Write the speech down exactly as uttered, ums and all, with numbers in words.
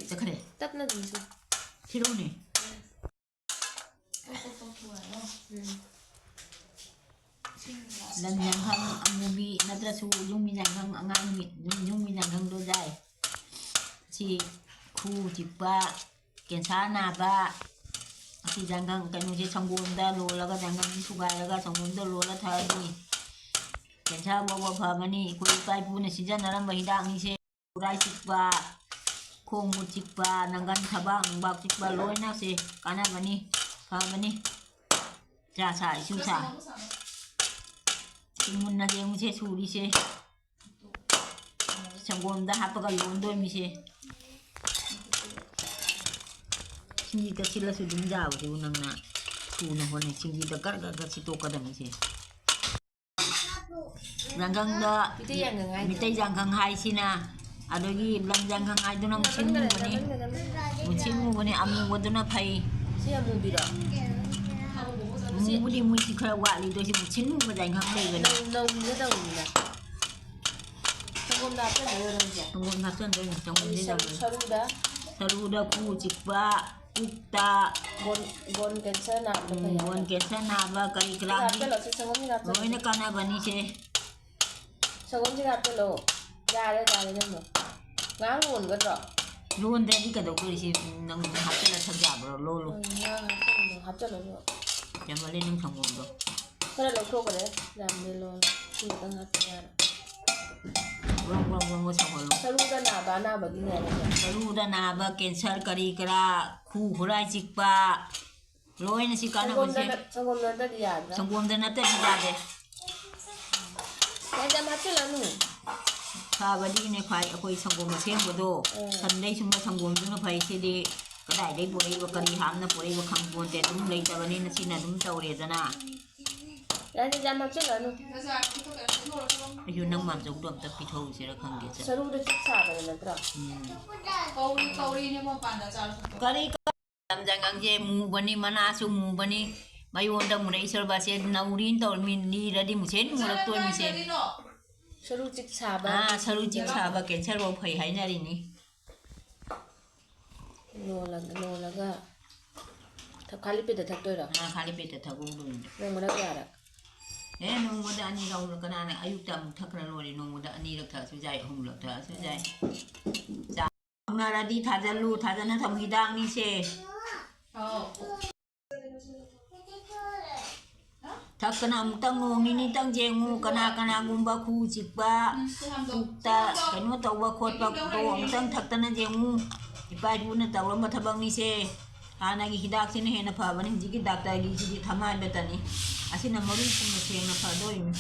ꯆꯠꯈ꯭ꯔꯦ꯫ ꯇꯞꯅ ꯑꯗꯨꯝ ꯁꯨ꯫ ꯊꯤꯔꯛꯎꯅꯦ꯫ ꯎꯝ꯫ ꯂꯝ ꯌꯥꯡꯈꯪ ꯑꯃꯨꯕꯤ ꯅꯠꯇ꯭ꯔꯁꯨ ꯌꯨꯝꯒꯤ ꯌꯥꯡꯈꯪ ꯑꯉꯥꯡꯕꯤ, ꯌꯨꯝꯒꯤ ꯌꯥꯡꯈꯪꯗꯣ ꯌꯥꯏ꯫ ꯁꯤ ꯈꯨ ꯆꯤꯛꯄ, ꯀꯦꯟꯁꯔ ꯅꯥꯕ, ꯑꯁꯤ ꯌꯥꯡꯈꯪ ꯀꯩꯅꯣꯁꯦ ꯁꯪꯒꯣꯝꯗ ꯂꯣꯜꯂꯒ, ꯌꯥꯡꯈꯪ ꯁꯨꯒꯥꯏꯔꯒ ꯁꯪꯒꯣꯝꯗ ꯂꯣꯜꯂ ꯊꯛꯑꯗꯤ ꯀꯦꯟꯁꯔ ꯐꯥꯎꯕ ꯐꯕꯅꯤ꯫ ꯑꯩꯈꯣꯏ ꯏꯄꯥ ꯏꯄꯨꯅ ꯁꯤꯖꯤꯟꯅꯔꯝꯕ ꯍꯤꯗꯥꯛꯅꯤꯁꯦ꯫ ꯈꯨꯔꯥꯏ ꯆꯤꯛꯄ, ꯈꯣꯡ ꯈꯨꯠ ꯆꯤꯛꯄ, ꯅꯪꯒꯟ ꯊꯕꯥꯛ ꯅꯨꯡꯕꯥꯛ ꯆꯤꯛꯄ ꯂꯣꯏꯅꯁꯦ ꯀꯥꯟꯅꯕꯅꯤ, ꯐꯕꯅꯤ꯫ ꯆꯥ ꯁꯥ, ꯏꯁꯤꯡ ꯁꯥ꯫ ꯁꯤ ꯃꯨꯟꯅ ꯌꯦꯡꯉꯨꯁꯦ ꯁꯨꯔꯤꯁꯦ꯫ ꯁꯪꯒꯣꯝꯗ ꯍꯥꯞꯄꯒ ꯂꯣꯟꯗꯣꯏꯃꯤꯁꯦ꯫ ꯁꯤꯡꯖꯤ ꯇꯛꯁꯤꯜꯂꯁꯨ ꯑꯗꯨꯝ ꯌꯥꯕꯗꯨꯕꯨ ꯅꯪꯅ ꯊꯨꯅ ꯍꯣꯠꯅꯩ꯫ ꯁꯤꯡꯖꯤꯗ ꯒꯔ ꯒꯔ ꯒꯔ ꯁꯤꯠꯇꯣꯛꯀꯗꯕꯅꯤꯁꯦ꯫ ꯌꯥꯡꯈꯪꯗ ꯃꯤꯇꯩ ꯌꯥꯡꯈꯪ ꯍꯥꯏꯗꯣ꯫ ꯃꯤꯇꯩ ꯌꯥꯡꯈꯪ ꯍꯥꯏꯁꯤꯅ, ꯑꯗꯒꯤ ꯂꯝ ꯌꯥꯡꯈꯪ ꯍꯥꯏꯗꯨꯅ ꯃꯨꯁꯤꯟ ꯅꯥꯀꯟꯗ ꯂꯩ, ꯃꯨꯕꯅꯤ꯫ ꯅꯥꯀꯟꯗ ꯂꯩ꯫ ꯃꯨꯁꯤꯟ ꯃꯨꯕꯅꯤ, ꯑꯃꯨꯕꯗꯨꯅ ꯐꯩ꯫ ꯁꯤ ꯑꯃꯨꯕꯤꯔꯣ? ꯃꯨꯕꯨꯗꯤ ꯃꯨꯁꯤ ꯈꯔ ꯋꯥꯠꯂꯤ, ꯑꯗꯨ ꯑꯣꯏꯁꯨ ꯃꯨꯁꯤꯟ ꯃꯨꯕ ꯌꯥꯡꯈꯪ ꯂꯩꯕꯅꯤ꯫ ꯅꯧ-, ꯅꯧꯔꯤꯔ ꯇꯧꯔꯤꯔ? ꯁꯪꯒꯣꯝꯗ ꯍꯥꯞꯆꯟꯗꯣꯏꯔꯣ ꯅꯪꯁꯦ? ꯁꯪꯒꯣꯝꯗ ꯍꯥꯞꯆꯟꯗꯣꯏꯅꯤ, ꯁꯪꯒꯣꯝꯗꯤ ꯑꯗꯩ ꯁꯔꯨ-, ꯌꯥꯝꯃꯣꯏ꯫ ꯁꯔꯨꯗ? ꯁꯔꯨꯗ, ꯈꯨ ꯆꯤꯛꯄ, ꯄꯨꯛꯇ꯫ ꯕꯣꯟ, ꯕꯣꯟ ꯀꯦꯟꯁꯔ ꯅꯥꯕꯗꯣ ꯎꯝ, ꯐꯩ ꯕꯣꯟ ꯍꯥꯏꯕ꯫ ꯀꯦꯟꯁꯔ ꯅꯥꯕ ꯀꯔꯤ ꯁꯤ ꯀꯔꯥꯒꯤ ꯍꯥꯞꯆꯜꯂꯣ, ꯁꯤ ꯁꯪꯒꯣꯝꯁꯤꯗ ꯍꯥꯞꯆꯜꯂꯣ꯫ ꯂꯣꯏꯅ ꯀꯥꯟꯅꯕꯅꯤꯁꯦ꯫ ꯁꯪꯒꯣꯝꯁꯤꯗ ꯍꯥꯞꯆꯜꯂꯣ꯫ ꯌꯥꯔꯦ, ꯌꯥꯔꯦ, ꯏꯅꯝꯃ꯫ ꯉꯥꯏꯍꯥꯛ ꯂꯣꯟꯒꯗ꯭ꯔꯣ? ꯂꯣꯟꯗ꯭ꯔꯗꯤ ꯀꯩꯗꯧꯗꯣꯔꯤ? ꯁꯤ ꯅꯪ ꯍꯥꯞꯆꯜꯂ ꯊꯛ ꯌꯥꯕ꯭ꯔꯣ? ꯂꯣꯜꯂꯨ꯫ ꯎꯝ, ꯉꯥ ꯍꯥꯞꯆꯜꯂꯣ, ꯍꯥꯞꯆꯜꯂꯣ꯫ ꯌꯥꯝꯃꯜꯂꯦ ꯅꯪ ꯁꯪꯒꯣꯝꯗꯣ꯫ ꯈꯔ ꯂꯧꯊꯣꯛꯈ꯭ꯔꯦ, ꯌꯥꯝꯗꯦ, ꯂꯣꯜꯂꯣ꯫ ꯁꯤ ꯈꯤꯇꯪ ꯍꯥꯞꯄ ꯌꯥꯔꯦ꯫ ꯒ꯭ꯔꯣꯡ, ꯒ꯭ꯔꯣꯡ, ꯒ꯭ꯔꯣꯡ, ꯒ꯭ꯔꯣꯡ ꯁꯧꯍꯜꯂꯣ꯫ ꯁꯔꯨꯗ ꯅꯥꯕ ꯑꯅꯥꯕꯒꯤꯅꯦ ꯍꯥꯏꯕꯁꯦ꯫ ꯁꯔꯨꯗ ꯅꯥꯕ, ꯀꯦꯟꯁꯔ ꯀꯔꯤ ꯀꯔꯥ, ꯈꯨ ꯈꯨꯔꯥꯏ ꯆꯤꯛꯄ, ꯂꯣꯏꯅ ꯁꯤ ꯀꯥꯟꯅꯕꯁꯦ꯫ ꯁꯪꯒꯣꯝꯗ ꯅꯠ-, ꯁꯪꯒꯣꯝꯗ ꯅꯠꯇꯗꯤ ꯌꯥꯗ꯭ꯔꯥ? ꯁꯪꯒꯣꯝꯗ ꯅꯠꯇꯗꯤ ꯌꯥꯗꯦ꯫ ꯌꯥꯝ ꯌꯥꯝ ꯍꯥꯞꯆꯤꯜꯂꯅꯨ꯫ ꯐꯕꯗꯤꯅꯦ ꯈ꯭ꯋꯥꯏ ꯑꯩꯈꯣꯏ ꯁꯪꯒꯣꯝ ꯑꯁꯦꯡꯕꯗꯣ, ꯎꯝ꯫ ꯁꯟꯗꯩ ꯁꯨꯝꯕ ꯁꯪꯒꯣꯝꯗꯨꯅ ꯐꯩ꯫ ꯁꯤꯗꯤ ꯀꯗꯥꯏꯗꯩ ꯄꯨꯔꯛꯏꯕ, ꯀꯔꯤ ꯍꯥꯞꯅ ꯄꯨꯔꯛꯏꯕ ꯈꯪꯄꯣꯟꯇꯦ꯫ ꯑꯗꯨꯝ ꯂꯩꯇꯕꯅꯤꯅ ꯁꯤꯅ ꯑꯗꯨꯝ ꯇꯧꯔꯦꯗꯅ꯫ ꯌꯥꯝ ꯌꯥꯝ ꯍꯥꯞꯆꯤꯜꯂꯅꯨ꯫ ꯑꯩꯁꯨ ꯅꯪ ꯃꯥꯝꯆꯧꯗꯣ ꯑꯝꯇ ꯄꯤꯊꯣꯛꯎꯁꯤꯔ ꯈꯪꯗꯦ, ꯆꯠ꯫ ꯁꯔꯨꯗ ꯆꯤꯛ ꯁꯥꯕꯅꯤ ꯅꯠꯇ꯭ꯔꯣ? ꯎꯝ꯫ ꯀꯧꯔꯤ, ꯀꯧꯔꯤꯅꯦ ꯃꯄꯥꯟꯗ ꯆꯥꯔ ꯊꯛꯄ꯫ ꯀꯔꯤ ꯀ-, ꯂꯝꯖꯪꯒꯪꯁꯦ ꯃꯨꯕꯅꯤ, ꯃꯅꯥꯁꯨ ꯃꯨꯕꯅꯤ, ꯃꯌꯣꯟꯗ ꯃꯨꯔꯛꯏ ꯁꯣꯔꯕꯥꯠꯁꯦ ꯅꯧꯔꯤꯅ ꯇꯧꯔꯃꯤ, ꯂꯤꯔꯗꯤ ꯃꯨꯁꯦꯟ ꯃꯨꯔꯛꯇꯣꯏꯃꯤꯁꯦ꯫ ꯀꯔꯤꯅꯣ? ꯁꯔꯨ ꯆꯤꯛ ꯁꯥꯕ꯫ ꯑꯥ, ꯁꯔꯨ ꯆꯤꯛ ꯁꯥꯕ, ꯀꯦꯟꯁꯔ ꯐꯥꯎ ꯐꯩ ꯍꯥꯏꯅꯔꯤꯅꯤ꯫ ꯂꯣꯜꯂꯒ ꯂꯣꯜꯂꯒ ꯊꯛ- ꯈꯥꯂꯤ ꯄꯦꯠꯇ ꯊꯛꯇꯣꯏꯔꯣ? ꯉꯥ ꯈꯥꯂꯤ ꯄꯦꯠꯇ ꯊꯛꯎꯗꯣꯏꯅꯤ꯫ ꯅꯣꯡꯃꯗ ꯀꯌꯥꯔꯛ? ꯑꯦ, ꯅꯣꯡꯃꯗ ꯑꯅꯤꯔꯛ꯫ ꯀꯅꯥꯅ ꯑꯌꯨꯛꯇ ꯑꯃꯨꯛ ꯊꯛꯈ꯭ꯔ ꯂꯣꯏꯔꯦ꯫ ꯅꯣꯡꯃꯗ ꯑꯅꯤꯔꯛ ꯊꯛꯑꯁꯨ ꯌꯥꯏ, ꯑꯍꯨꯝꯂꯛ ꯊꯛꯑꯁꯨ ꯌꯥꯏ꯫ ꯆꯥ ꯍꯧꯅꯔꯗꯤ ꯊꯥꯖꯜꯂꯨ꯫ ꯊꯥꯖꯟꯅ ꯊꯝꯃꯨ ꯍꯤꯗꯥꯛꯅꯤꯁꯦ꯫ ꯊꯛꯇꯅ ꯑꯃꯨꯛꯇꯪ ꯅꯣꯡ ꯅꯤꯅꯤꯇꯪ ꯌꯦꯡꯉꯨ꯫ ꯀꯅꯥ ꯀꯅꯥꯒꯨꯝꯕ ꯈꯨ ꯆꯤꯛꯄ, ꯄꯨꯛꯇ ꯀꯩꯅꯣ ꯇꯧꯕ ꯈꯣꯠꯄ, ꯇꯣ ꯑꯃꯨꯛꯇꯪ ꯊꯛꯇꯅ ꯌꯦꯡꯉꯨ꯫ ꯏꯄꯥ ꯏꯄꯨꯅ ꯇꯧꯔꯝꯕ ꯊꯕꯛꯅꯤꯁꯦ꯫ ꯍꯥꯟꯅꯒꯤ ꯍꯤꯗꯥꯛꯁꯤꯅ ꯍꯦꯟꯅ ꯐꯕꯅꯤ꯫ ꯍꯧꯖꯤꯛꯀꯤ ꯗꯥꯛꯇꯔꯒꯤꯁꯤꯗꯤ ꯊꯃꯥꯏ ꯕꯦꯇꯅꯤ꯫ ꯑꯁꯤꯅ ꯃꯔꯨ ꯄꯨꯝꯅ ꯁꯦꯡꯅ ꯐꯗꯣꯔꯤꯅꯤ꯫